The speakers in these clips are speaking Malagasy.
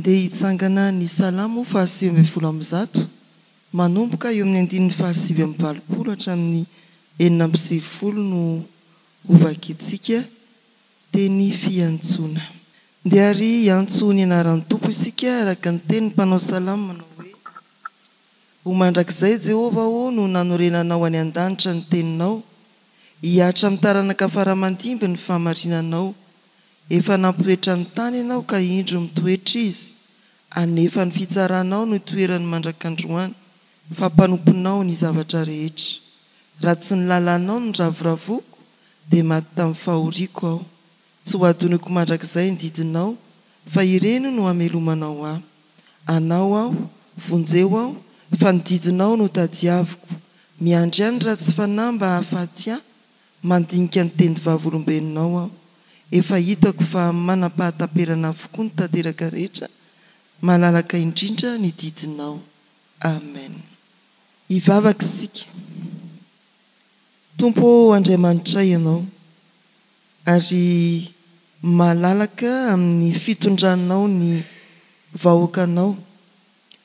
Ndeha hitsangana ny Salamo faha 119, manomboka eo amin'ny andininy faha 89 hatramin'ny 96 no hovakintsika, teny fiantsoana. Ndeha àry hiantso ny anaran'ny Tompo isika araka ny tenin'ny mpanao salamo manao hoe, Ho mandrakizay, Jehovah ô, no nanorenanao any an-danitra ny teninao, hihatra amin'ny taranaka fara aman-dimby ny fahamarinanao. Efa nampitoetra ny tany Ianao ka indro mitoetra izy, anefa ny fitsaranao no itoerany mandrak'androany, fa mpanomponao ny zavatra rehetra. Raha tsy ny lalànao no niravoravoako, dia maty tamin'ny fahoriako aho. Tsy ho adinoiko mandrakizay ny didinao, fa ireny no hamelomanao ahy. Anao aho, vonjeo aho, fa ny didinao no tadiaviko. Miandry ahy ny ratsy fanahy mba hahafaty ahy, Mandinika ny teny vavolombelonao aho. Efa hitako fa manam-pahataperana avokoa ny tanteraka rehetra, malalaka indrindra ny didinao. Amen. Hivavaka isika. Tompo ô Andriamanitray Ianao, ary malalaka amin'ny fitondranao ny vahoakanao,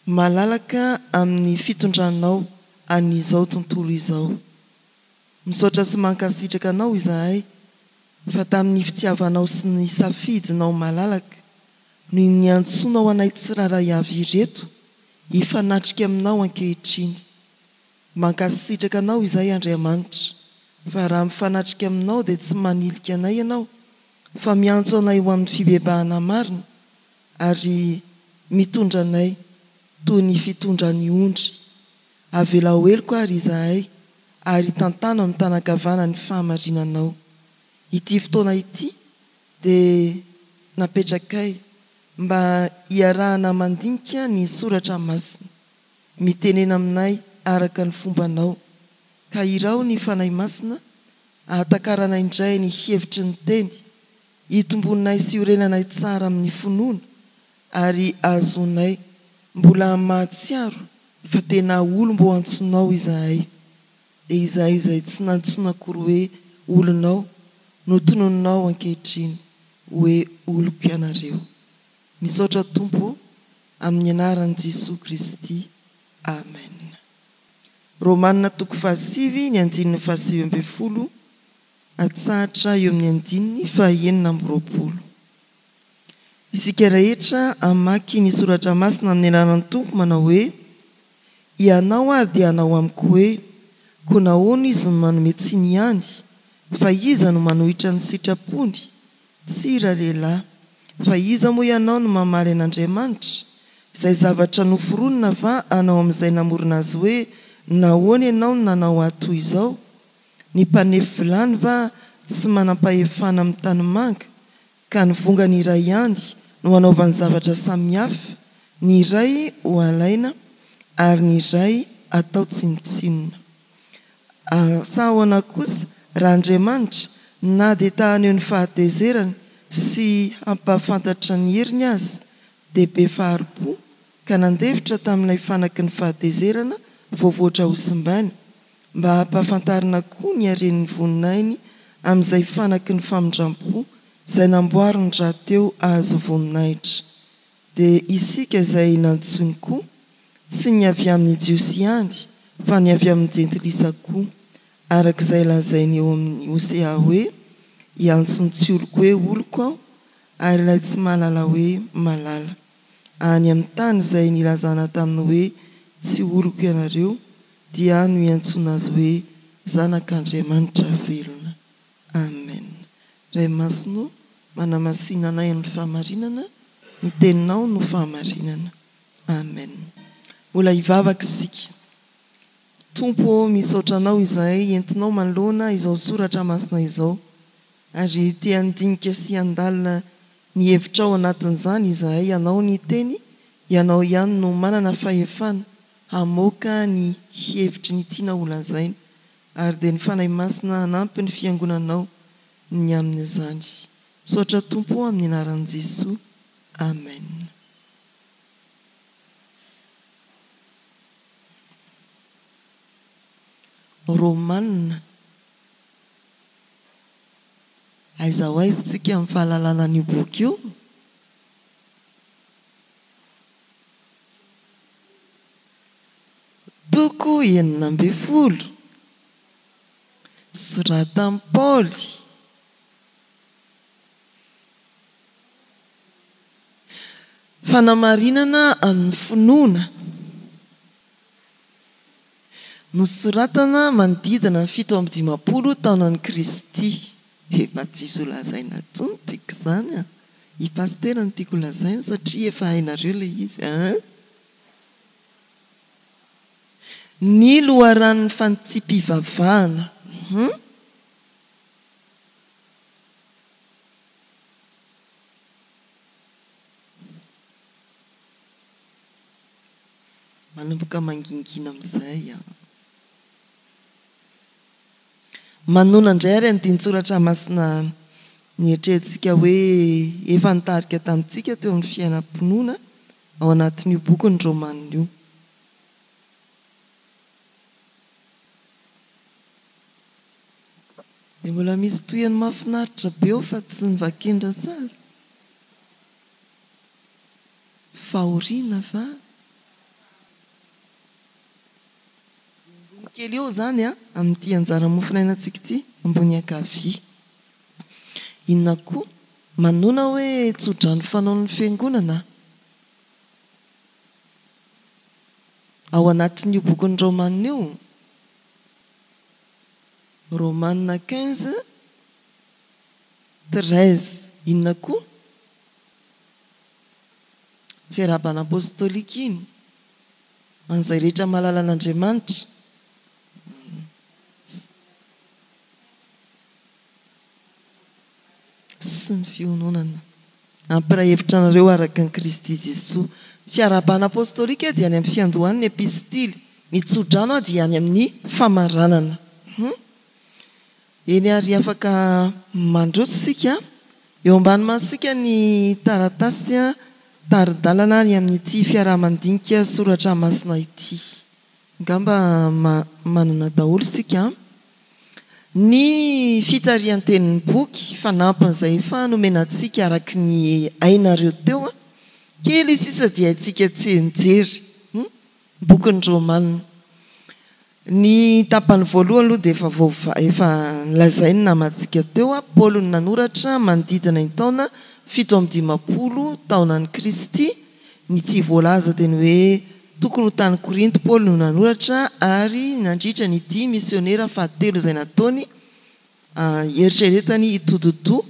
malalaka amin'ny fitondranao an'izao tontolo izao. Misaotra sy mankasitraka anao izahay fa tamin'ny fitiavanao sy ny safidinao malalaka no niantsoanao anay tsirairay avy ireto hifanatrika aminao ankehitriny. Mankasitraka anao izahay Andriamanitra fa raha mifanatrika aminao dia tsy manilika anay ianao fa miantso anay ho amin'ny fibebahana marina ary mitondra anay toy ny fitondran'ny ondry. Avelao heloka ary izahay ary tantano amin'ny tanan-kavana ny fahamarinanao. Ity fotoana ity dia napetrakay mba hiarahana mandinika ny soratra masina. Mitenena aminay araka ny fombanao, ka iraho ny Fanahy Masina hahatakarana indray ny hevitry ny teny, hitombonay sy hiorenanay tsara amin'ny finoana ary hahazoanay mbola mahatsiaro fa tena olom-boantsonao izahay, dia izahay izay tsy nantsoina akory hoe olonao no tononinao ankehitriny hoe oloko ianareo. Misaotra Tompo ô, amin'ny anaran'i Jesoa Kristy, Amen. Romana toko fahasivy ny andininy fahasivy ambin'ny folo atsahatra eo amin'ny andininy faha enina amby roapolo. Isika rehetra hamaky ny soratra masina amin'ny anaran'ny Tompo manao hoe, Ianao ary dia hanao amiko hoe, Koa nahoana izy no manome tsiny ihany? Fa iza no manohitra ny sitrapony? Tsia ralehilahy, fa iza moa ianao no mamaly an'Andriamanitra? Izay zavatra noforonina va hanao amin'izay namorona azy hoe, Nahoana ianao no nanao ahy toy izao? Ny mpanefy vilany va tsy manam-pahefana amin'ny tanimanga? Ka ny vongany iray ihany no anaovany zavatra samihafa, ny iray ho alaina ary ny iray atao tsinontsinona. Sa ahoana kosa raha Andriamanitra, na dia ta haneho ny fahatezerany sy hampahafantatra ny heriny aza, dia be fahari-po ka nandefitra tamin'ilay fanaky ny fahatezerana voavoatra hosimbaina, mba hampahafantarina koa ny haren'ny voninahiny amin'izay fanaky ny famindram-po izay namboariny rahateo hahazo voninahitra. Dia isika izay nantsoiny koa, tsy ny avy amin'ny Jiosy ihany, fa ny avy amin'ny Jentilisa koa, araka izay lazainy eo amin'ny Hosea hoe, Hiantso ny tsy oloko hoe oloko Aho, ary ilay tsy mahalala hoe malala. Any amin'ny tany izay nilazana taminy hoe tsy oloko ianareo, dia no iantsoana azy hoe zanak'Andriamanitra velona. Amen. Ray Masina ô, manamasina anay amin'ny fahamarinana, ny Teninao no fahamarinana. Amen. Mbola hivavaka isika. Tompo ô, misaotra Anao izahay entinao manoloana izao soratra masina izao, ary te handinika sy handalina ny hevitrao anatin'izany izahay, Ianao ny Teny, Ianao ihany no manana fahefana hamoaka ny hevitry ny tiana ho lazaina, ary dia ny Fanahy Masina hanampy ny Fiangonanao ny amin'izany. Misaotra Tompo o amin'ny anaran'i Jesoa. Amen. Romana. Aiza ho aiza isika amin'ny fahalalana an'io boky io? Toko 16. Soratan'i Paoly. Fanamarinana amin'ny finoana. Nosoratana manodidina ny 57 taonan'i Kristy. Efa tsisy ho lazaina intsony tiako izany an! I Pasitera no tiako ho lazaina satria efa hainareo ilay izy an! Ny loharanon'ny fanitsiam-pivavahana. Hum. Manomboka mangingina amin'izay an! Manona indray ary andinin-tsoratra masina nieritreretintsika hoe efa nitarika tamintsika teo amin'ny fiainam-pinoana ao anatin'io bokin'ny Romanina io. Dia mbola misy tohiny mahafinaritra be ao fa tsy novakian-dRasazy. Fahoriana va? Ambony kely eo izany an, amin'ity anjara mofonainantsika ity, ambony ankavia. Inona koa? Manona hoe tsodrano fanaon'ny fiangonana? Ao anatin'io bokin'ny Romana io? Romana 15, 13. Inona koa? Fiarahabana apostolika iny. An'izay rehetra mahalala an'Andriamanitra. Sy ny fiononana. Hampiray hevitra anareo araka an'i Kristy Jesoa. Fiarahabana apostolika dia any amin'ny fiandohan'ny epistily. Ny tsodrano dia any amin'ny famaranana. Eny ary afaka mandroso isika. Eo ambany masontsika ny taratasy tari-dalana ny amin'ity fiaraha-mandinika soratra masina ity. Angamba manana daholo isika an. Ny fitarihan-tenin'ny boky fanampin'izay efa nomena antsika araka ny hainareo teo an. Kely sisa dia haintsika tsy nijery. Bokin'ny Romana. Ny tapany voalohany aloha dia efa voava, efa nolazain'ny namantsika teo, Paoly no nanoratra manodidina ny taona 57 taonan'i Kristy, ny tsy voalaza dia ny hoe tokony ho tany Korinto Paoly no nanoratra ary nandritra ny dia misionera fahatelo izay nataony Eritreretany hitodi-doha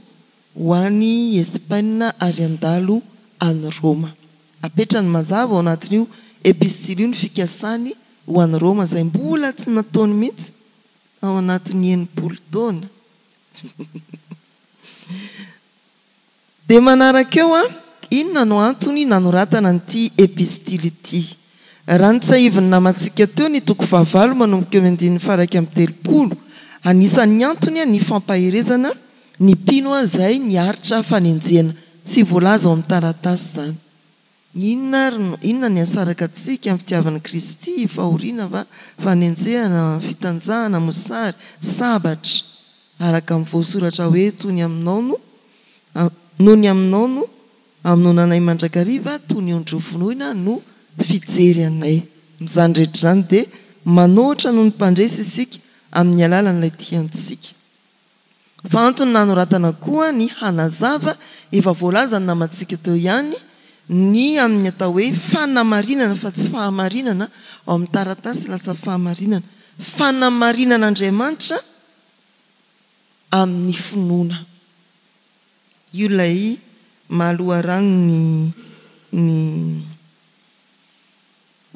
ho any Espaina ary handalo any Roma. Apetrany mazava ao anatin'io epistily io ny fikasany ho any Roma izay mbola tsy nataony mihitsy tao anatin'ny 60 taona. Dia manaraka eo an, inona no antony nanoratana an'ity epistily ity? Raha notsahivin'ny namantsika teo ny toko fahavalo manomboka eo amin'ny andininy faha-31, anisan'ny antony ny fampaherezana ny mpino izay niaritra fanenjehana. Tsy voalaza ao amin'ny taratasy izany. Inona ary no, inona ny hahasaraka antsika amin'ny fitiavan'i Kristy, fahoriana va, fanenjehana, fitanjahana, mosary, sabatra, araka ny voasoratra hoe toy ny aminao no, noho ny aminao no hamonoana anay mandrakariva, toy ny ondry hovonoina no fijery anay. Amin'izany rehetra izany dia manoatra noho ny mpandresy isika amin'ny alalan'ilay tia antsika. Fa antony nanoratana koa ny hanazava, efa voalazan'ny namantsika teo ihany, ny amin'ny atao hoe fanamarinana fa tsy fahamarinana, ao amin'ny taratasy lasa fahamarinana. Fanamarinan'Andriamanitra amin'ny finoana. Io ilay maha loharano ny ny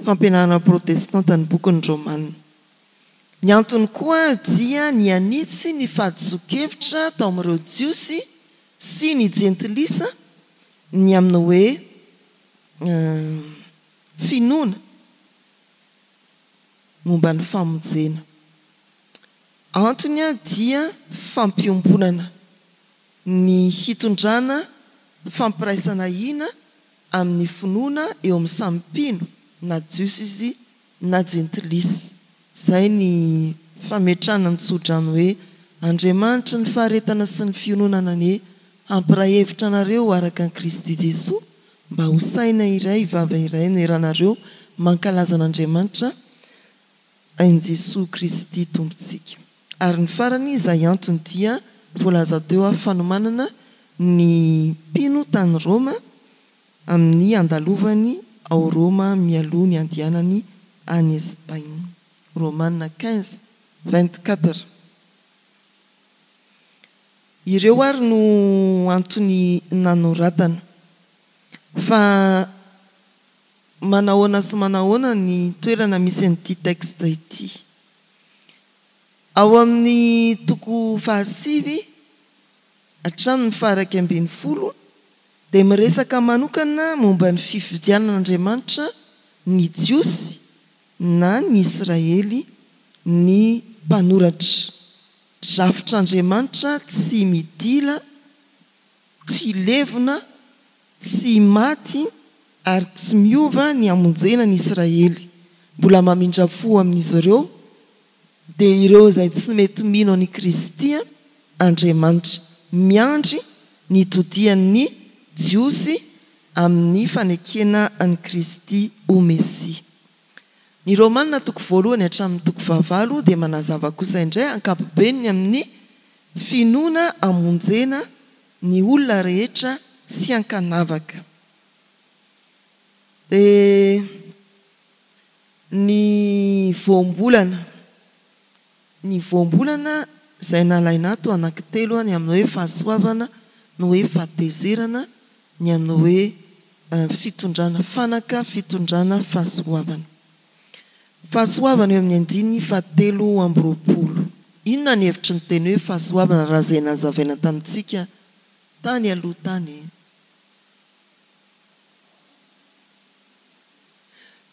fampianarana protestanta ny bokin'ny Romana. Ny antony koa dia ny hanitsy ny fahadisoan-kevitra tao amin'ireo Jiosy sy ny Jentilisa ny amin'ny hoe finoana momba ny famonjena. Antony dia fampiombonana ny hitondrana fampiraisana hina amin'ny finoana eo amin'ny samy mpino na Jiosy izy na jentilisa. Izay ny fametrahana ny tsodrano hoe, Andriamanitry ny faharetana sy ny fiononana anie hampiray hevitra anareo araka an'i Kristy Jesoa, mba ho saina iray, vava iray no eranareo mankalaza an'Andriamanitra. Rain'i Jesoa Kristy Tompontsika. Ary ny farany izay antony dia voalaza teo aho fanomanana ny mpino tany Roma amin'ny handalovany ao Roma mialoha ny handehanany any Espaina. Romana 15, 24. Ireo ary no antony nanoratana. Fa manahoana sy manahoana ny toerana misy an'ity texte ity? Ao amin'ny toko fahasivy hatramin'ny faha-11 dia miresaka manokana momba ny fifidianan'Andriamanitra ny Jiosy na ny Israely ny mpanoratra. Drafitr'Andriamanitra tsy midila, tsy levona, tsy maty ary tsy miova ny hamonjena ny Israely. Mbola mamindra fo amin'izy ireo dia ireo izay tsy mety mino an'i Kristy Andriamanitra. Miandry ny hitodian'ny Jiosy amin'ny fanekena an'i Kristy ho Mesia. Ny Romana toko voalohany hatramin'ny toko fahavalo dia manazava kosa indray ankapobeny ny amin'ny finoana hamonjena ny olona rehetra tsy ankanavaka. Dia ny voambolana, ny voambolana izay nalaina ato anankitelo ny amin'ny hoe fahasoavana, ny hoe fahatezerana, ny amin'ny hoe fitondrana fanaka, fitondrana fahasoavana. Fahasoavana eo amin'ny andininy fahatelo amby 20. Inona ny hevitry ny teny hoe fahasoavana raha izay nazavaina tamintsika tany aloha tany?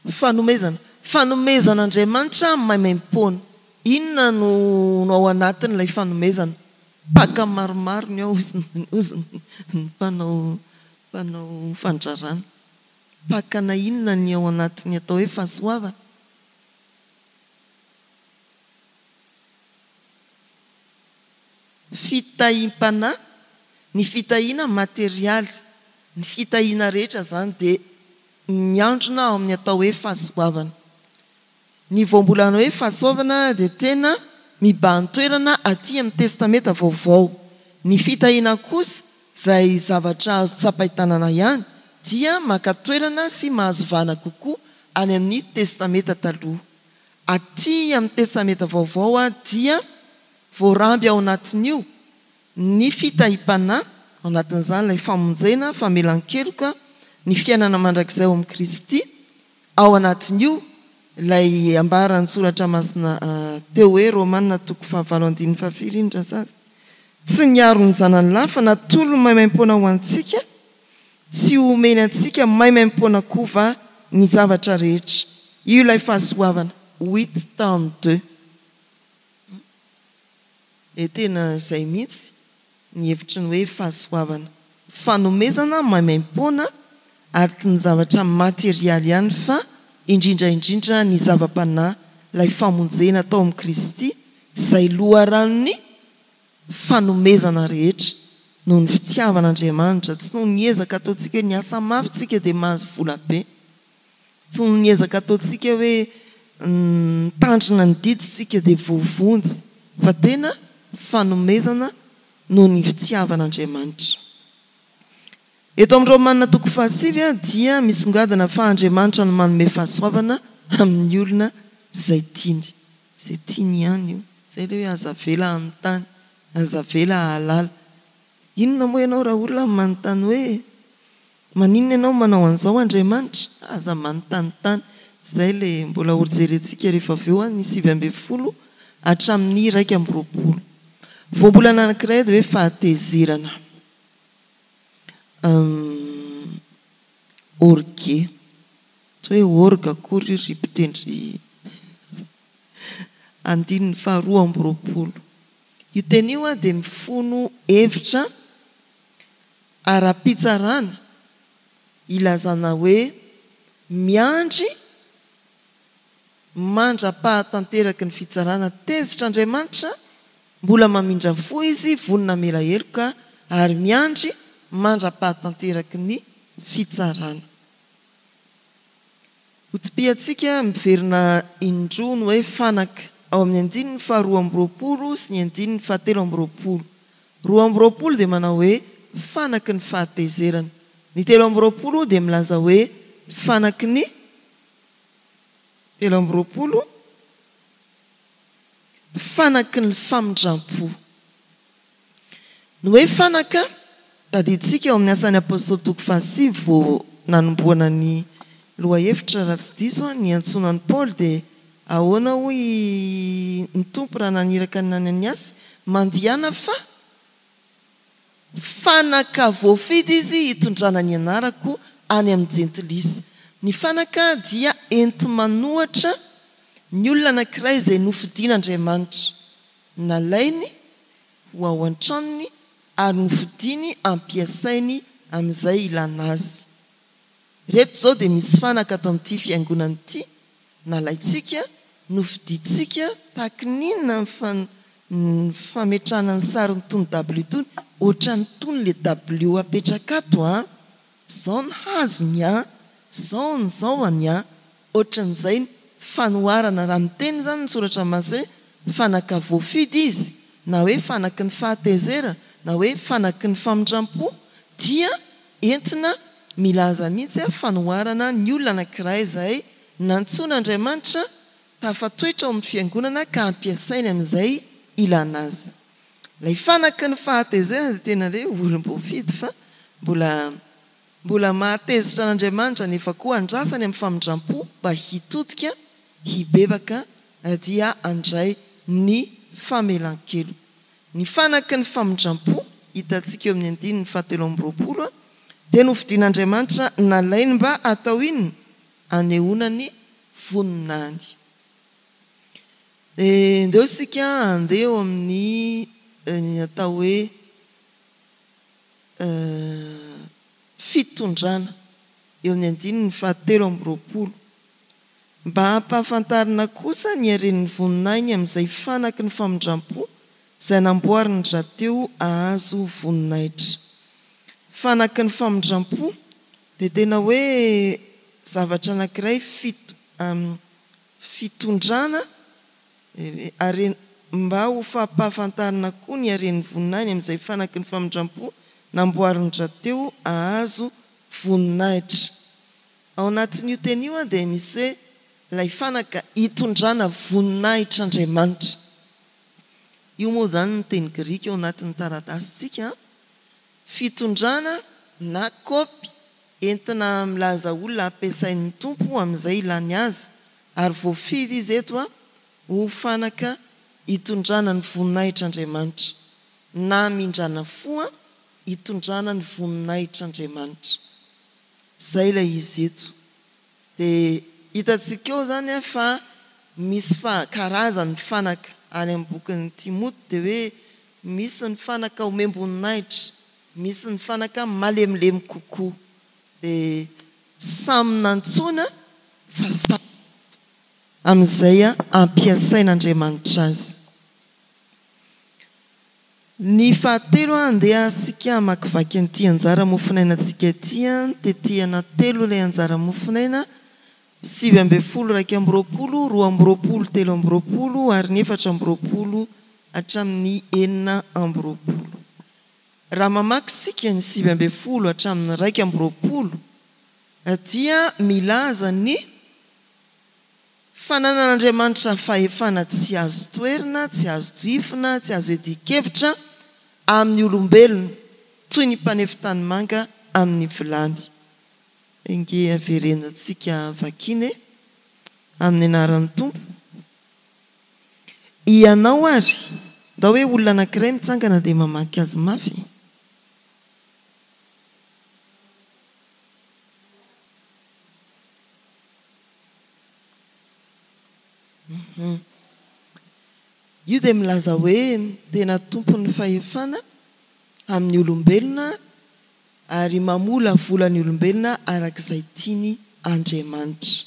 Fanomezana. Fanomezan'Andriamanitra maimaimpoana. Inona no no ao anatin'ilay fanomezana? Mpaka maromaro ny ao hozy ny mpanao mpanao fandrarana. Mpakana inona ny ao anatin'ny atao hoe fahasoavana? Fitahiam-panahy, ny fitahiana materialy, ny fitahiana rehetra izany dia miandrona ao amin'ny atao hoe fahasoavana. Ny voambolana hoe fahasoavana dia tena mibahan-toerana aty amin'ny Testamenta Vaovao. Ny fitahiana kosa, izay zavatra azo tsapain-tanana ihany, dia maka toerana sy mahazo vahana kokoa any amin'ny Testamenta Taloha. Aty amin'ny Testamenta Vaovao dia voaramby ao anatin'io ny fitahiam-panahy, ao anatin'izany ilay famonjena, famelan-keloka, ny fiainana mandrakizay ao amin'i Kristy, ao anatin'io ilay ambaran'ny Soratra Masina teo hoe, Romana toko fahavalo andininy fahafiry iny Razaza? Tsy niaro ny zanany lahy fa natolony maimaimpoana ho antsika, tsy homeny antsika maimaimpoana koa va ny zavatra rehetra? Io ilay fahasoavana, huit 32. Dia tena izay mihitsy ny hevitry ny hoe fahasoavana. Fanomezana maimaimpoana ary tsy ny zavatra materialy ihany fa indrindra indrindra ny zava-panahy, ilay famonjena tao amin'i Kristy izay loharanon'ny fanomezana rehetra noho ny fitiavan'Andriamanitra, tsy noho ny ezaka ataontsika hoe niasa mafy tsika dia mahazo vola be. Tsy noho ny ezaka ataontsika hoe mitandrina ny didy tsika dia voavonjy fa tena fanomezana noho ny fitiavan'Andriamanitra. Eto amin'ny Romana toko fahasivy dia misongadina fa Andriamanitra no manome fahasoavana amin'ny olona izay tiany. Izay tiany ihany io. Izay ilay hoe aza avela hanontany, aza avela hahalala. Inona moa ianao raha olona manontany hoe Maninona ianao manao an'izao Andriamanitra? Aza manontanintany. Izay ilay mbola hojerentsika rehefa avy eo ny 19 hatramin'ny 21. Voambolana anankiray dia hoe fahatezerana. Hum, orgue. Tsy hoe orgue akory io ry mpitendry andininy faharoa amby 20. Io teny io dia mifono hevitra ara-pitsarana ilazana hoe miandry mandra-pahatanteraky ny fitsarana tezitra Andriamanitra, mbola mamindra fo Izy, vonona hamela heloka ary miandry mandra-pahatanteraky ny fitsarana. Hotsipihantsika miverina indroa ny hoe fanaka ao amin'ny andininy faha 22 sy ny andininy faha 23. 22 dia manao hoe fanaky ny fahatezerana. Ny 23 dia milaza hoe fanaky ny 23 fanaky ny famindram-po. Ny hoe fanaka, tadidintsika ao amin'ny Asan'ny Apostoly toko fahasivy vao nanombohana ny lohahevitra raha tsy diso aho, niantsoana an'i Paoly dia ahoana hoy ny Tompo raha naniraka an'i Ananiasy, Mandehana fa fanaka voafidy izy hitondrana ny anarako any amin'ny jentilisa. Ny fanaka dia enti-manohatra ny olona anankiray izay nofidin'Andriamanitra. Nalainy ho ao an-tranony ary nofidiny ampiasainy amin'izay ilana azy. Ireto izao dia misy fanaka ato amin'ity fiangonana ity, nalaintsika, nofidintsika, tahaky ny inona ny ny fametrahana ny sarin'itony dabilio itony, ohatran'itony le dabilio apetraka ato an, izao ny hazony an, izao ny izao any an, Ohatran'izay ny fanoharana, raha miteny izany ny soratra masina hoe fanaka voafidy izy, na hoe fanaky ny fahatezera, na hoe fanaky ny famindram-po, dia entina milaza mihitsy fanoharana ny olona anankiray izay nantsoin'Andriamanitra tafatoetra ao amin'ny fiangonana ka ampiasainy amin'izay ilana azy. Ilay fanaky ny fahatezerana dia tena hoe olom-boafidy fa mbola Mbola mahatezitra an'Andriamanitra nefa koa andrasany amin'ny famindram-po mba hitodika, hibebaka dia handray ny famelan-keloka. Ny fanaky ny famindram-po, hitantsika eo amin'ny andininy fahatelo amby 20, dia nofidin'Andriamanitra nalainy mba hatao inona? Hanehoana ny voninahiny. Dia ndeo isika handeha eo amin'ny ny atao hoe. Fitondrana, eo amin'ny andininy fahatelo amby 20. Mba hampahafantarina kosa ny haren'ny voninahiny amin'izay fanaky ny famindram-po izay namboariny rahateo hahazo voninahitra. Fanaky ny famindram-po dia tena hoe zavatra anankiray fit fitondrana Ary mba ho fampahafantarina koa ny haren'ny voninahiny amin'izay fanaky ny famindram-po namboarin-dRateo hahazo voninahitra. Ao anatin'io teny io dia misy hoe ilay fanaka hitondrana voninahitr'Andriamanitra. Io moa izany ny teny grika ao anatin'ny taratasintsika, fitondrana na kaopy entina milaza olona ampiasain'ny Tompo amin'izay ilany azy Ary voafidy izy eto ho fanaka hitondrana ny voninahitr'Andriamanitra, na hamindrana fo hitondrana ny voninahitr'Andriamanitra. Izay ilay izy eto. Dia hitantsika eo izany fa misy fa karazany ny fanaka. Any amin'ny bokin'i Timoty dia hoe misy ny fanaka omem-boninahitra, misy ny fanaka malemilemy kokoa. Dia samy nantsoina fa samy amin'izay ampiasain'Andriamanitra azy. Ny fahatelo, andeha isika hamakivaky an'ity anjara mofonainantsika ity, tetehana telo ilay anjara mofonaina, 19, 21, 22, 23 ary ny 24 hatramin'ny 26. Raha mamaky isika ny 19 hatramin'ny 21 dia milaza ny fananan'Andriamanitra fahefana tsy azo toherina, tsy azo tohifina, tsy azo iadian-kevitra amin'ny olombelona, toy ny mpanefy tanimanga amin'ny vilany. Enga haverenantsika vakiana e! Amin'ny anaran'ny Tompo. Ianao ary, ndao hoe olona anankiray mitsangana dia mamaky azy mafy. Io dia milaza hoe tena tompon'ny fahefana amin'ny olombelona ary mamolavola ny olombelona araka izay tiany Andriamanitra.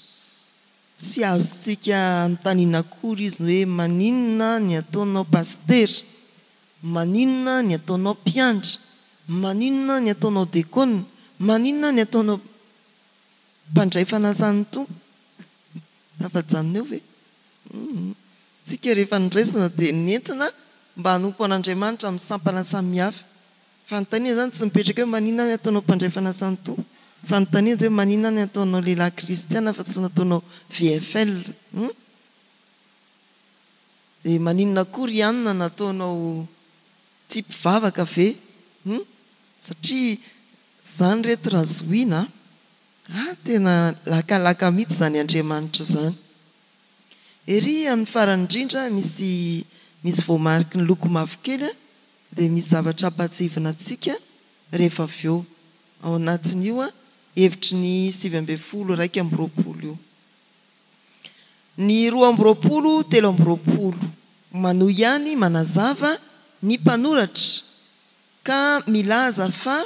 Tsy azontsika anontaniana akory izy ny hoe maninona ny ataonao pasitera, maninona ny ataonao mpiandry, maninona ny ataonao dekona, maninona ny ataonao mpandray fanasan'ny Tompo. Tafajanona eo ve? Humm. Tsika rehefa noraisina dia nentina mba hanompo an'Andriamanitra amin'ny sampana samihafa. Fanontaniana izany tsy mipetraka hoe maninona ny ataonao mpandray fanasan'ny Tompo? Fanontaniana dia hoe maninona ny ataonao lehilahy kristiana fa tsy nataonao VFL? Humm. Dia maninona koa ry anona nataonao tsy mpivavaka ve? Humm. Satria izany reto raha zohiana a! Ah tena lakalaka mitsy izany Andriamanitra izany. Ery amin'ny farany indrindra misy misy voamariky ny loko mavokely dia misy zavatra ampahatsiahivina antsika rehefa avy eo. Ao anatin'io hevitry ny 19 21 io. Ny 22 23 manohy ihany manazava ny mpanoratra ka milaza fa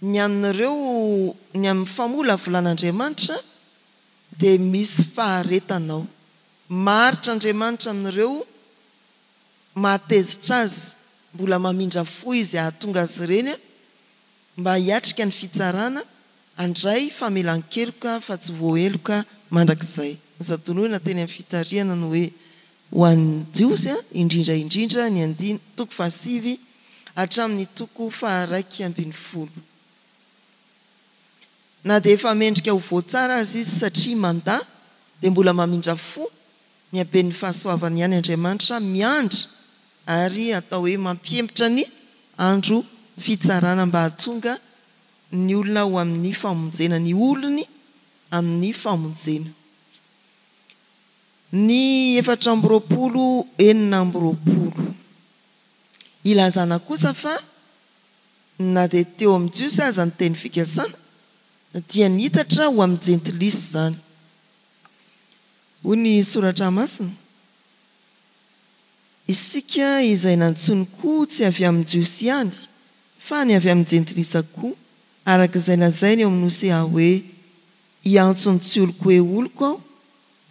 Ny amin'ireo, ny amin'ny famolavolan'Andriamanitra dia misy faharetana ao. Maharitra Andriamanitra amin'ireo mahatezitra Azy, mbola mamindra fo Izy hahatonga azy ireny mba hiatrika ny fitsarana, handray famelan-keloka fa tsy voaheloka mandrakizay. Aza adinoina teny amin'ny fitarihana ny hoe ho an'ny Jiosy, indrindra indrindra ny andin toko fahasivy hatramin'ny toko faha-11. Na dia efa mendrika ho voatsara aza izy satria mandà, dia mbola mamindra fo ny haben'ny fahasoavany ihany Andriamanitra, miandry ary atao hoe mampihemotra ny andro fitsarana mba hahatonga ny olona ho amin'ny famonjena, ny olony amin'ny famonjena. Ny 24 26. Ilazana kosa fa na dia teo amin'ny Jiosy aza ny teny fikasana, dia niitatra ho amin'ny Jentilisa izany. Hoy ny Soratra Masina, Isika izay nantsoiny koa tsy avy amin'ny Jiosy ihany, fa ny avy amin'ny Jentilisa koa, araka izay lazainy eo amin'ny Hosea hoe, Hiantso ny tsy oloko hoe oloko aho,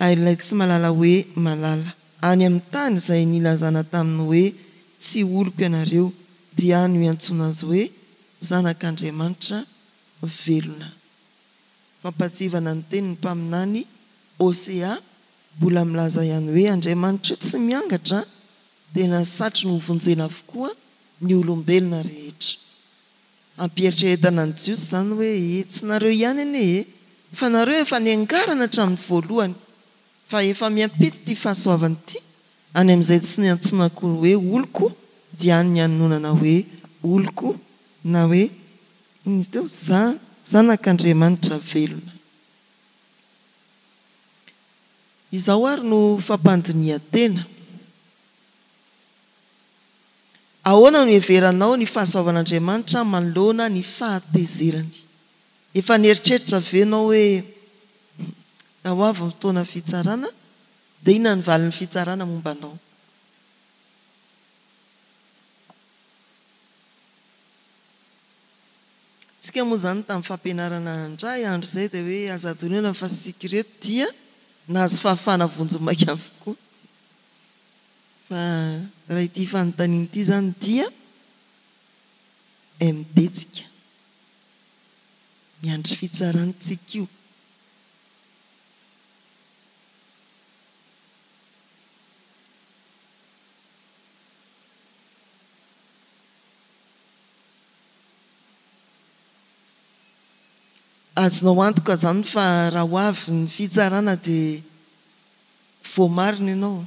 ary ilay tsy malala hoe malala. Any amin'ny tany izay nilazana taminy hoe tsy oloko ianareo, dia any no hiantsoana azy hoe zanak'Andriamanitra velona. Fampahatsiahivana ny tenin'ny mpaminany Hosea, mbola milaza ihany hoe Andriamanitra io tsy miangatra, tena satriny hovonjena avokoa ny olombelona rehetra. Ampieritreretana ny Jiosy izany hoe e, tsy nareo ihany anie e, fa nareo efa niangarana hatramin'ny voalohany, fa efa miampita ity fahasoavana ity any amin'izay tsy niantsoana akory hoe oloko dia any ny anononana hoe oloko na hoe inona izy teo, za, zanak'Andriamanitra velona. Izao ary no fampandinihan-tena. Ahoana no iheveranao ny fahasoavan'Andriamanitra manoloana ny fahatezerany? Efa nieritreritra ve ianao hoe, Raha ho avy ny fotoana fitsarana, dia inona ny valin'ny fitsarana momba anao? Tsika moa izany tamin'ny fampianarana indray andro izay dia hoe aza adinoina fa isika ireto dia nahazo fahafahana vonjimaika avokoa. Fa raha ity fanontaniana ity izany dia MD tsika. Miandry fitsarana tsika io. Azonao antoka izany fa raha ho avy ny fitsarana dia voamarina ianao,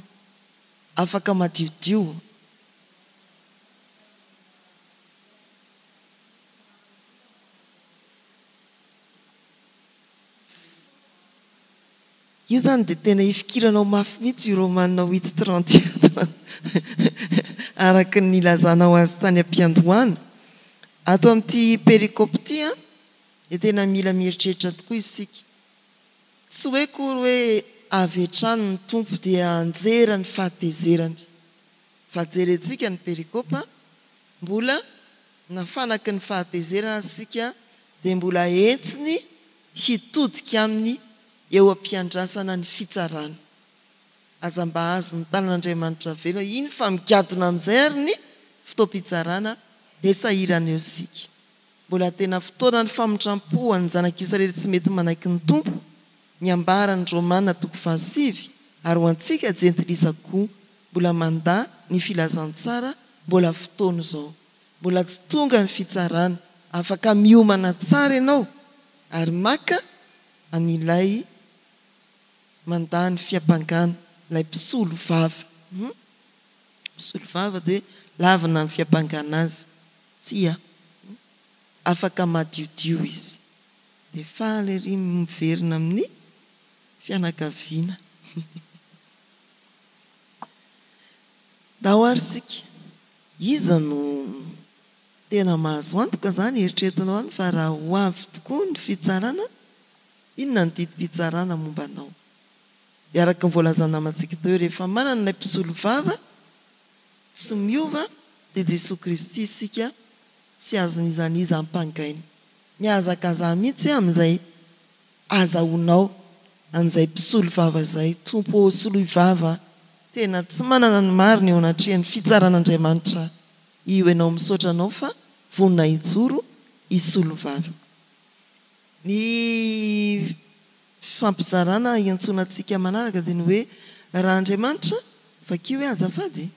afaka madiodio. Io izany dia tena ifikiranao mafy mihitsy io Romana huit trente io araka ny nilazanao azy tany am-piandohana. Ato amin'ity perikope ity dia tena mila mieritreritra tokoa isika. Tsy hoe akory hoe avy hatrany ny Tompo dia hanjera ny fahatezerany. Fa jerentsika ny perikopa, mbola nafanaky ny fahatezerana aza isika dia mbola entiny hitodika aminy eo am-piandrasana ny fitsarana. Aza mba azon'ny tanan'Andriamanitra velona iny fa migadona amin'izay ary ny fotoam-pitsarana dia sahirana eo isika. Mbola tena fotoanan'ny famindram-po ho an'ny zanak'Israely tsy mety manaiky ny Tompo. ny ambaran'ny Romana toko fahasivy ary ho antsika jentilisa koa mbola mandà ny filazantsara mbola fotoana izao. Mbola tsy tonga ny fitsarana. Afaka miomana tsara ianao ary maka an'ilay mandà ny fiampangana, ilay mpisolo vava. Hum? Mpisolo vava dia lavina ny fiampangana azy. Tsia. Hum? Afaka madiodio izy. Dia faly ery miverina amin'ny fianakaviana. Ndao ary isika. Iza no tena mahazo antoka izany? Eritreretinao any fa raha ho avy tokoa ny fitsarana, inona ny didim-pitsarana momba anao? Dia araka ny voalazan'ny namantsika teo hoe rehefa manana ilay mpisolovava tsy miova dia Jesoa Kristy isika tsy azon'iza n'iza ampangaina. Mihazakazaha mihitsy amin'izay azahoanao an'izay mpisolo vava izay. Tompo ô soloy vava tena tsy manana ny marina eo anatrehan'ny fitsaran'Andriamanitra io ianao misaotra anao fa vonona hijoro hisolo vava. Ny fifampizarana hiantsoana antsika manaraka dia ny hoe raha Andriamanitra, vakio hoe azafady.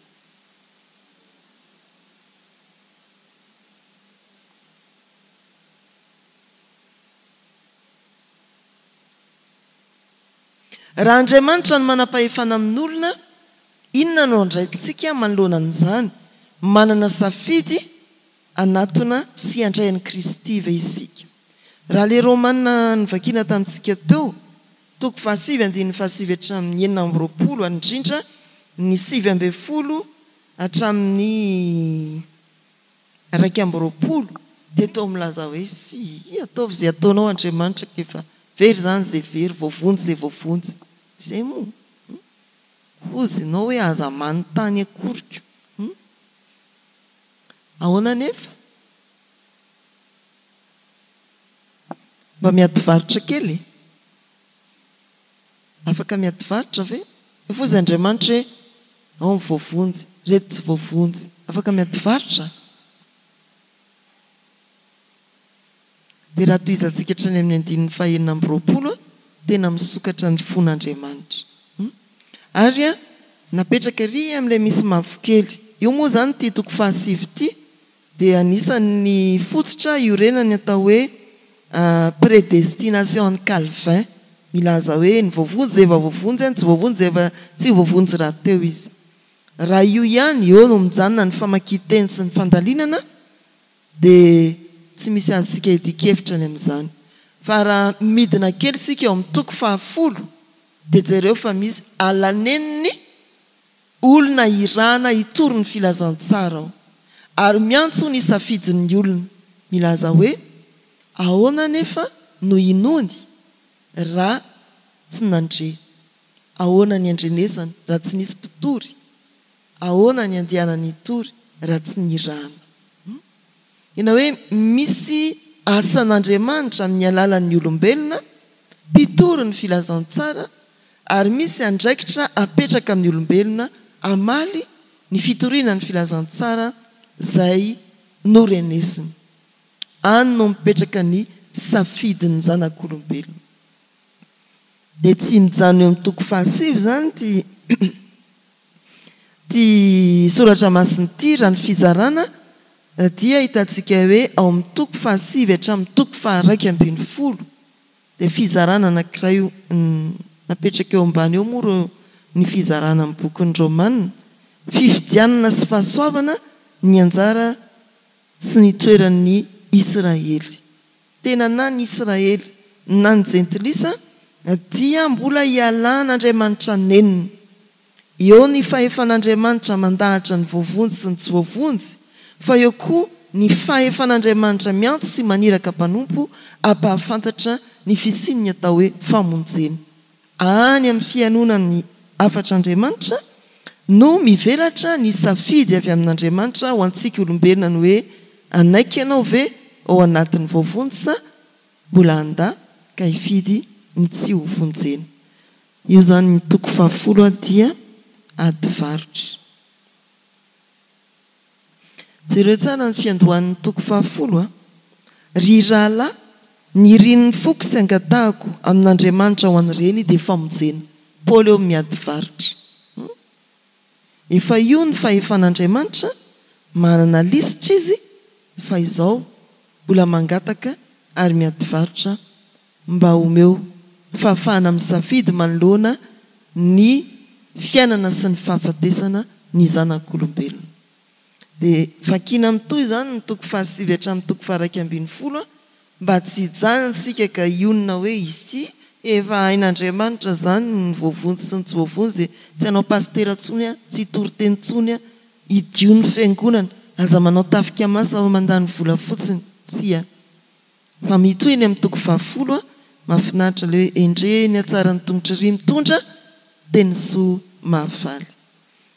Raha Andriamanitra no manam-pahefana amin'olona, inona no andraikitsika manoloana an'izany? Manana safidy hanatona sy handray an'i Kristy ve isika? Raha ilay Romana novakiana tamintsika teo, toko fahasivy andininy fahasivy hatramin'ny 26 ary indrindra ny 19 hatramin'ny 21 dia toa milaza hoe si ataovy izay ataonao Andriamanitra ka efa very izany izay very, voavonjy izay voavonjy. Izay moa hum. Hozy ianao hoe aza manontany akory ko. Hum. Ahoana anefa? Mba miady varotra kely e. Afaka miady varotra ve? Efa hozy Andriamanitra hoe ao ny voavonjy, reto tsy voavonjy. Afaka miady varotra? Dia raha tohizantsika hatrany amin'ny andininy faha 26, tena misokatra ny fon'Andriamanitra. Ary napetraka ery amin'ilay misy mavokely. Io moa izany ity toko fahasivy ity dia anisan'ny fototra iorenan'ny atao hoe prédestination an'i Calvin, milaza hoe ny voavonjy dia efa voavonjy, ny tsy voavonjy dia efa tsy voavonjy rahateo izy. Raha io ihany, eo no mijanona ny famakian-teny sy ny fandalinana, dia tsy misy azontsika iadian-kevitra ny amin'izany. Fa raha midina kely isika eo amin'ny toko fahafolo, dia jereo fa misy alaneniny Olona irahana hitory ny filazantsara aho, ary miantso ny safidin'ny olona, milaza hoe, Ahoana anefa no hinoany raha tsy nandre? Ahoana ny handrenesany raha tsy nisy mpitory? Ahoana ny handehanany hitory raha tsy nirahana? Tena hoe misy asan'Andriamanitra amin'ny alalan'ny olombelona mpitory ny filazantsara ary misy andraikitra apetraka amin'ny olombelona hamaly ny fitoriana ny filazantsara izay norenesiny. Any no mipetraka ny safidin'ny zanak'olombelona. Dia tsy mijanona eo amin'ny toko fahasivy izany ity Ity soratra masina ity, raha ny fizarana, dia hitantsika hoe ao amin'ny toko fahasivy hatramin'ny toko faha-iraika ambin'ny folo, dia fizarana anankiray io, napetraka eo ambany eo moa ireo ny fizarana amin'ny bokin'ny Romana, fifidianana sy fahasoavana ny anjara sy ny toeran'ny Isiraely. Tena na ny Israely na ny Jentilisa dia mbola ialan'Andriamanitra nenina. Eo ny fahefan'Andriamanitra mandahatra ny voavonjy sy ny tsy voavonjy, fa eo koa ny fahefan'Andriamanitra miantso sy maniraka mpanompo hampahafantatra ny fisian'ny atao hoe famonjena. Any amin'ny fihainoana ny hafatr'Andriamanitra no mivelatra ny safidy avy amin'Andriamanitra ho antsika olombelona ny hoe hanaiky ianao ve ao anatin'ny voavonjy sa mbola handà ka hifidy ny tsy ho vonjena. Io izany ny toko fahafolo dia ady varotra. Jereo tsara ny fiandohan'ny toko fahafolo a! Ry rahalahy, Ny irin'ny foko sy angatahako amin'Andriamanitra ho an'ireny dia famonjena. Paoly eo miady varotra. Hum. Efa io ny fahefan'Andriamanitra, manana lisitra izy fa izao mbola mangataka ary miady varotra mba omeo fahafahana misafidy manoloana ny fiainana sy ny fahafatesana ny zanak'olombelona. Dia vakiana mitohy izany ny toko fahasivy hatramin'ny toko faha-11 mba tsy hijanona isika ka hionona hoe izy ity efa hain'Andriamanitra izany ny voavonjy sy ny tsy voavonjy dia tsy hanao pasitera intsony aho, tsy hitory teny intsony aho, hidio ny fiangonana, aza manao tafika masina fa mandany vola fotsiny. Tsia. Fa mitohy eny amin'ny toko fahafolo a, mahafinaritra ilay hoe endrey ny hatsaran'ny tongotr'iry mitondra teny soa mahafaly.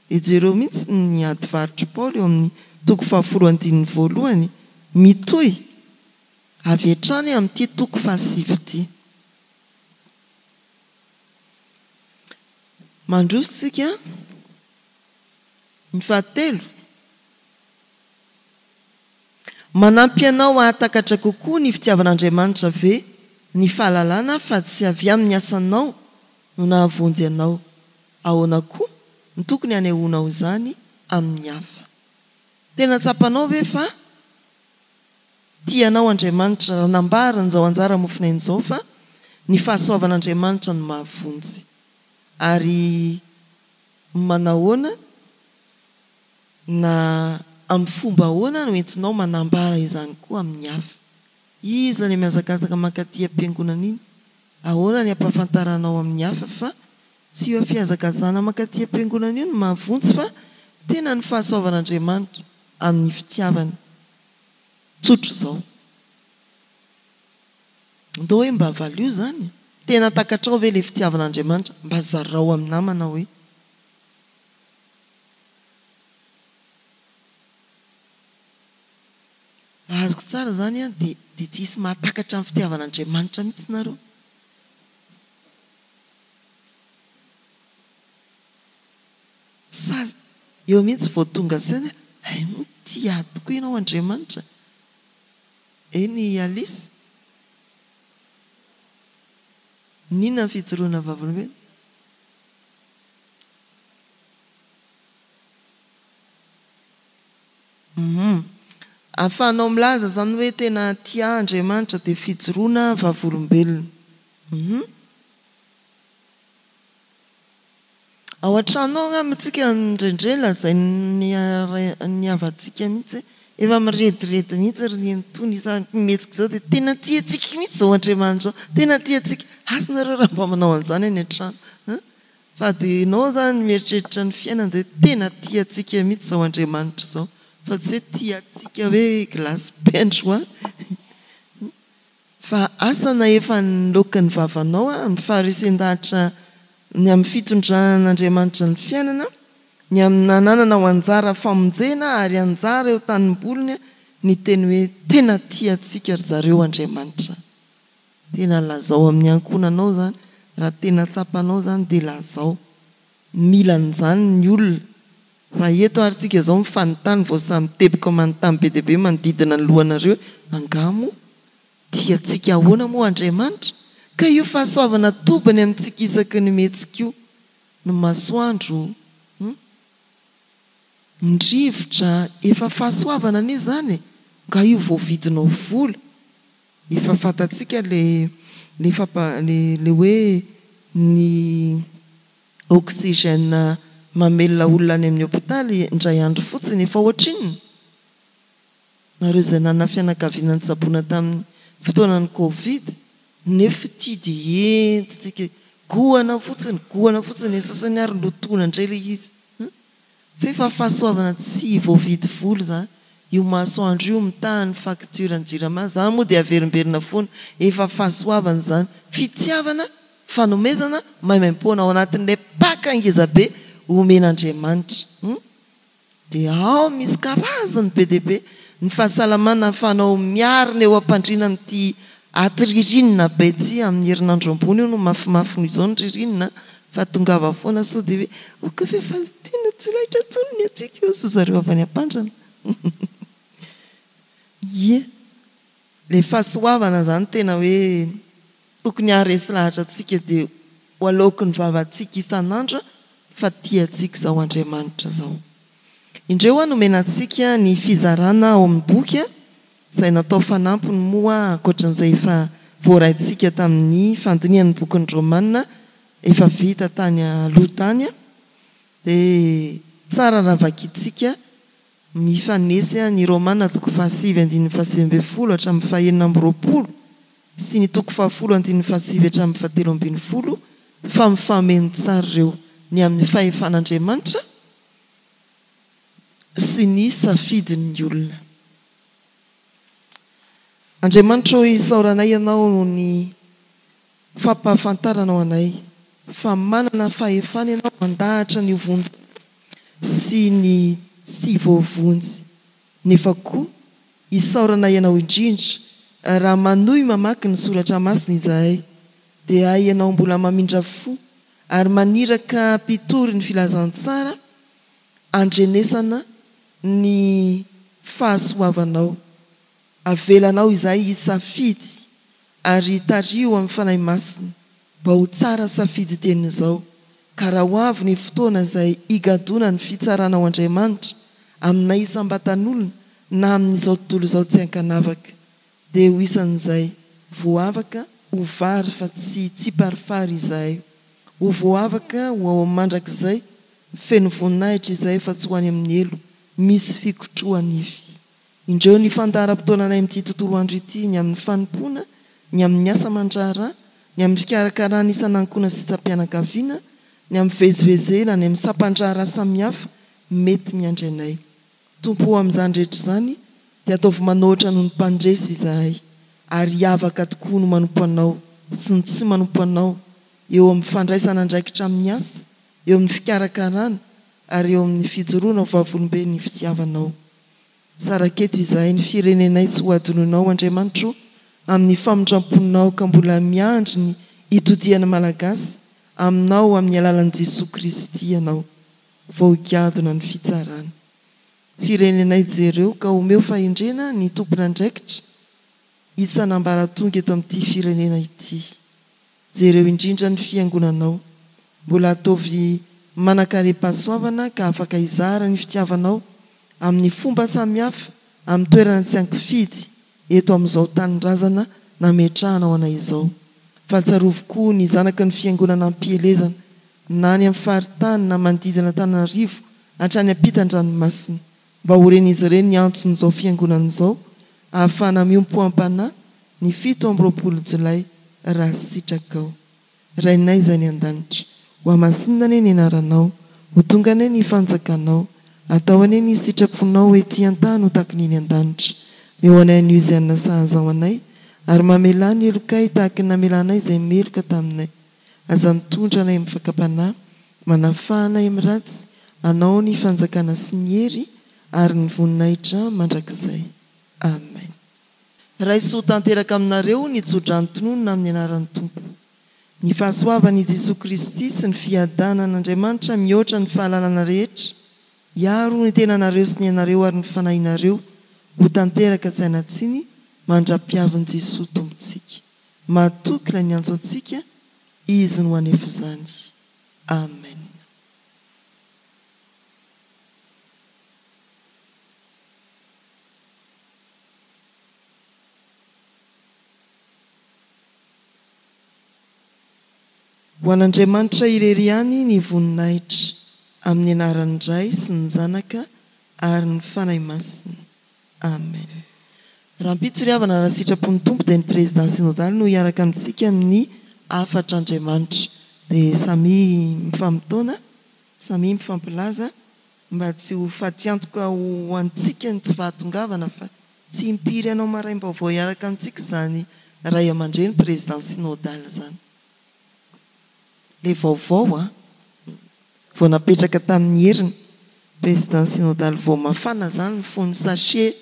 Dia jereo mihitsy ny ady varotr'i Paoly eo amin'ny toko fahafolo andininy voalohany, mitohy avy hatrany amin'ity toko fahasivy ity. Mandroso isika, ny fahatelo. Manampy anao hahatakatra kokoa ny fitiavan'Andriamanitra ve ny fahalalana fa tsy avy amin'ny asanao no nahavonjy anao? Ahoana koa no tokony hanehoanao izany amin'ny hafa? Tena tsapanao ve fa tia anao Andriamanitra raha nambaran'izao anjara mofonaina izao fa ny fahasoavan'Andriamanitra no mahavonjy? Ary manahoana Na amin'ny fomba ahoana no entinao manambara izany koa amin'ny hafa? Iza ilay mihazakazaka mankaty am-piangonana iny? Ahoana ny hampahafantaranao amin'ny hafa fa tsy io fihazakazahana mankaty am-piangonana io no mahavonjy fa tena ny fahasoavan'Andriamanitra amin'ny fitiavany tsotra izao? Ndao hoe mba valio izany? Tena takatrao ve ilay fitiavan'Andriamanitra? Mba zarao amin'ny namana hoe. Raha azoko tsara izany an, dia dia tsy hisy mahatakatra ny fitiavan'Andriamanitra mihitsy nareo. Sa eo mihitsy vao tonga saina hoe hay moa tia ahy tokoa ianao Andriamanitra. Eny Alice? N'inona ny fijoroana vavolombelona? Humm. Ahafahanao milaza izany hoe tena tia Andriamanitra dia fijoroana vavolombelona. Humm. Ao an-trano ao angamba tsika indraindray lazain'ny ny havantsika mihitsy hoe efa mirediredy mihitsy ry nenitoa ny isaky ny mihetsika izao dia tena tia antsika mihitsy izao Andriamanitra izao, tena tia antsika. Asa nareo raha mba manao an'izany any an-trano an! Fa dia enao zany mieritreritra ny fiainana dia tena tia antsika mihitsy izao Andriamanitra izao fa tsy hoe tia antsika hoe glace be androany fa asa na efa niloaka ny vavanao amin'ny faharesen-dahatra ny amin'ny fitondran'Andriamanitra ny fiainana, ny amin'ny nanananao anjara famonjena ary anjara eo tanimboliny ny teny hoe tena tia antsika ry zareo Andriamanitra. Tena lazao amin'ny ankohonanao izany, raha tena tsapanao izany dia lazao. Mila an'izany ny olona. Fa eto ary tsika izao mifanontany vao samy teboka manontany be dia be manodidina ny lohanareo hoe angaha moa tia antsika ahoana moa Andriamanitra? Ka io fahasoavana atobany amintsika isaky ny mihetsika io, ny masoandro, hum, ny rivotra, efa fahasoavana anie izany e! Nga io voavidinao vola? Efa fantatsika le le fampa le le hoe ny oxygène mamelona olona any amin'ny hopitaly indray andro fotsiny efa ohatrinona? Nareo izay nanana fianakaviana nitsaboina tamin'ny fotoanan'ny covid nefa ity dia entintsika gohana fotsiny gohana fotsiny ny sasany ary lotoina indray le izy. F'efa fahasoavana tsy voavidy vola izany io masoandro io mitaha ny facture ny jirama, zany moa dia averimberina foana, efa fahasoavana izany, fitiavana, fanomezana maimaimpoana ao anatin'ilay pack ngezabe omen'Andriamanitra hum dia ao misy karazany be dia be ny fahasalamana ahafahanao miarina eo am-pandriana amin'ity aty ririnina be ity amin'ny herinandro ambony io no mafimafy noho izao ny ririnina Fa tongava foana sao dia hoe ok ve fa tena tsy laitra intsony ny antsika eo sy zareo avy any Ampandrana. Ie. Ilay fahasoavana izany tena hoe tokony haharesy lahatra antsika dia ho aloaky ny vavantsika isan'andro fa tia antsika izao Andriamanitra izao. Indreo aho nomena antsika ny fizarana ao amin'ny boky izay natao fanampiny moa ankoatran'izay efa voaraintsika tamin'ny fandinihana ny bokin'ny Romana efa vita tany aloha tany dia tsara raha vakintsika mifanesy ny Romana toko fahasivy andininy fahasivy ambin'ny folo hatramin'ny fahenina amby roapolo sy ny toko fahafolo andininy fahasivy hatramin'ny fahatelo ambin'ny folo fa mifameno tsara ireo ny amin'ny fahefan'Andriamanitra sy ny safidin'ny olona. Andriamanitra ô isaoranay Ianao noho ny fampahafantaranao anay fa manana fahefana Ianao mandahatra ny ho vonjena sy ny tsy voavonjy nefa koa isaorana Ianao indrindra raha manohy mamaky ny soratra masina izahay dia hay Ianao mbola mamindra fo ary maniraka mpitory ny filazantsara andrenesana ny fahasoavanao. Avelanao izahay hisafidy ary tariho amin'ny Fanahy Masina mba ho tsara safidy dieny izao ka raha ho avy ny fotoana izay higadona ny fitsaranao Andriamanitra aminay isam-batan'olona na amin'izao tontolo izao tsy ankanavaka dia ho isan'izay voavaka ho vary fa tsy tsiparifary izahay ho voavaka ho ao amin'ny mandrakizay feno voninahitra izahay fa tsy ho any amin'ny helo misy fikotroha-nify. Indreo ny fandaharam-potoananay amin'ity tontolo andro ity, ny amin'ny fanompoana, ny amin'ny asa aman-draharaha, ny amin'ny fikarakarana isan'ankohona sy isam-pianakaviana, ny amin'ny fivezivezena any amin'ny sampan-draharaha samihafa mety miandry anay. Tompo ô, amin'izany rehetra izany dia ataovy manoatra noho ny mpandresy izahay, ary hiavaka tokoa no manompo Anao sy ny tsy manompo Anao eo amin'ny fandraisana andraikitra amin'ny asa, eo amin'ny fikarakarana ary eo amin'ny fijoroana ho vavolombelon'ny fitiavanao. Saraketo izahay ny firenenay tsy ho adinoinao Andriamanitro amin'ny famindramponao ka mbola miandry ny hitodian'ny Malagasy aminao amin'ny alalan'i Jesoa Kristy ianao vao higadona ny fitsarana. Firenenay jereo ka omeo fahendrena ny tompon'andraikitra isan'ambaratonga eto amin'ity firenena ity. Jereo indrindra ny fiangonanao. Mbola ataovy manankarem-pahasoavana ka afaka hizara ny fitiavanao amin'ny fomba samihafa amin'ny toerana tsy ankifidy eto amin'izao tanindrazana nametrahanao anay izao. Fa tsarovy koa ny zanaky ny fiangonana am-pielezana na any amin'ny faritany na manodidina Antananarivo hatrany ampitan-dranomasina mba ho ren'izy ireny ny antson'izao fiangonana izao ahafahana miompo am-panahy ny 27 jolay raha sitrakao. Rainay izay any an-danitra, ho hamasinina anie ny anaranao, ho tonga anie ny fanjakanao, atao anie ny sitraponao ety an-tany ho tahaky ny eny an-danitra. Meo anay anio izay hanina sahaza ho anay, ary mamelà ny helokay tahaky ny namelanay izay meloka taminay. Aza mitondra anay amin'ny fakam-panahy, manafaha anay amin'ny ratsy, Anao ny fanjakana sy ny hery ary ny voninahitra mandrakizay. Amen. Raiso ho tanteraka aminareo ny tsodrano tononina amin'ny anaran'ny Tompo. Ny fahasoavan' i Jesoa Kristy sy ny fiadanan' Andriamanitra mihoatra ny fahalalana rehetra, hiaro ny tenanareo sy ny ainareo ary ny fanahinareo ho tanteraka tsy hanan-tsiny mandra-piavin'i Jesoa Tompontsika. Matoky ilay niantso antsika, Izy no hanefa izany. Amen. Ho an'Andriamanitra irery ihany ny voninahitra, amin'ny anaran'ny Ray sy ny Zanaka ary ny Fanahy Masina. Amen. Rahampitso ry havana raha sitrapon'ny Tompo dia ny Président Synodal no hiaraka amintsika amin'ny hafatr'Andriamanitra. Dia samia mifamotoana, samia mifampilaza Mba tsy ho fatiantoka ho antsika ny tsy fahatongavana fa tsy impiry hanao maraim-baovao hiaraka amintsika izany ray aman-dreny président synodal izany. Le vaovao an! Vao napetraka tamin'ny heriny, président synodal vao mafana izany ny fony sachet.